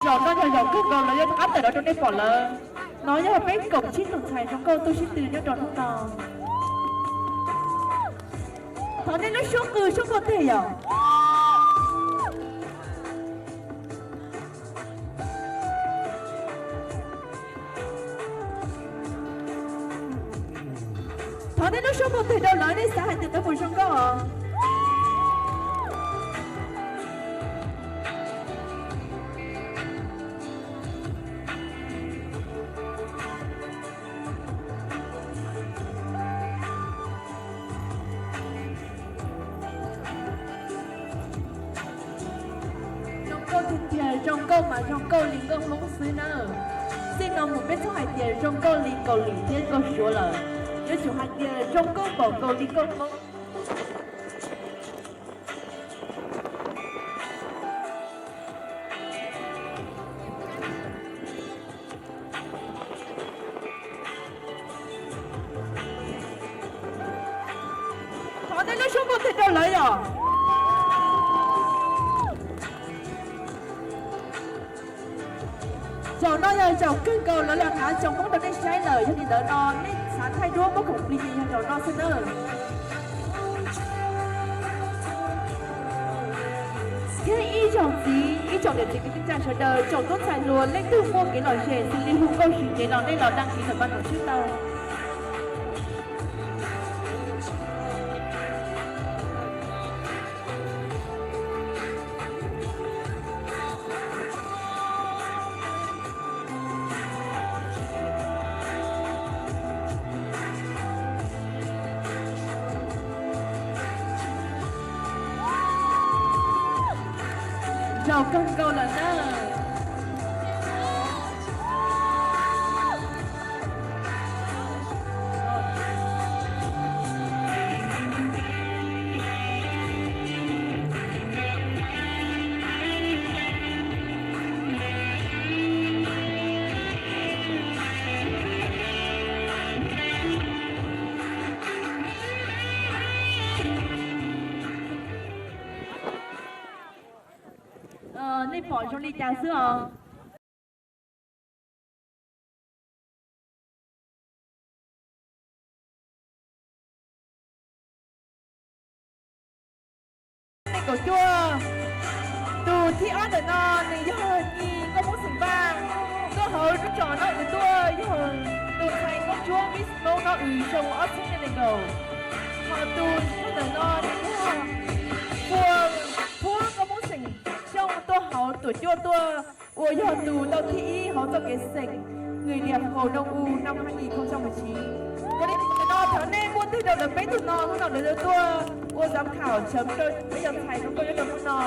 Zaum no yog zaum kawg nkaus lawv yuav rov qab tawm los rau nej pom lawm. No yog peb kaum tsib tus ntxhais zoo nkauj tuaj sib tw nyob rau hnub no. Thov nej lub suab qw suab npuaj teg yom. Thov nej lub suab npuaj teg rau lawv, nej xav hais tias lawv puas zoo nkauj os? Zoo nkauj tiag tiag, zoo nkauj mas zoo nkauj li nkauj Hmoob xwb na. Txij no mus peb txhob hais tias zoo nkauj li Kaus Lim thiab nkauj Suav lawm, yuav tsum hais tias zoo nkauj npaum nkaus li nkauj Hmoob. Thov nej lub suab npuaj teg rau lawv yom. Zaum no yog zaum kawg nkaus lawv los hnav tsoos Hmoob rau nej saib lawm, yog li ntawd no nej xav thaij duab muab khoom plig ces yog zaum no xwb nawb. Thiab ib zaug ntxiv, ib tsoom niam txiv kwv tij neej tsa sawv daws, tsoom tub ntxhais hluas leej twg muaj kev lom zem xws li hu nkauj swm cev los nej los đăng ký ntawm paj kom tswb tau. Zaum kawg nkaus lawm na. Nej pom zoo li cas xwb os? Kaum cuaj. Tus thib ob ntawm no nws yog Nyi nkauj Hmoob xeem Vaj, tuaj hauv lub tsom no nws tuaj yog tus ntxhais nkauj ntsuab Miss Hmoob no uas xyoo ob txhiab nees nkaum. Ho tus ntawm no nws yog Pua Phuab nkauj Hmoob xeem Xyooj tuaj hauv tuam cuaj tuaj uas yog tus tau thib ib hauv txoj kev xeem Người Việt Nam Đông U năm hai nghìn không trăm mười chín. Yog li ntawd no thov nej npuaj teg rau lawv peb tug no, hnub no lawv tuaj ua giám khảo chấm rau peb cov ntxhais zoo nkauj nyob rau hnub no.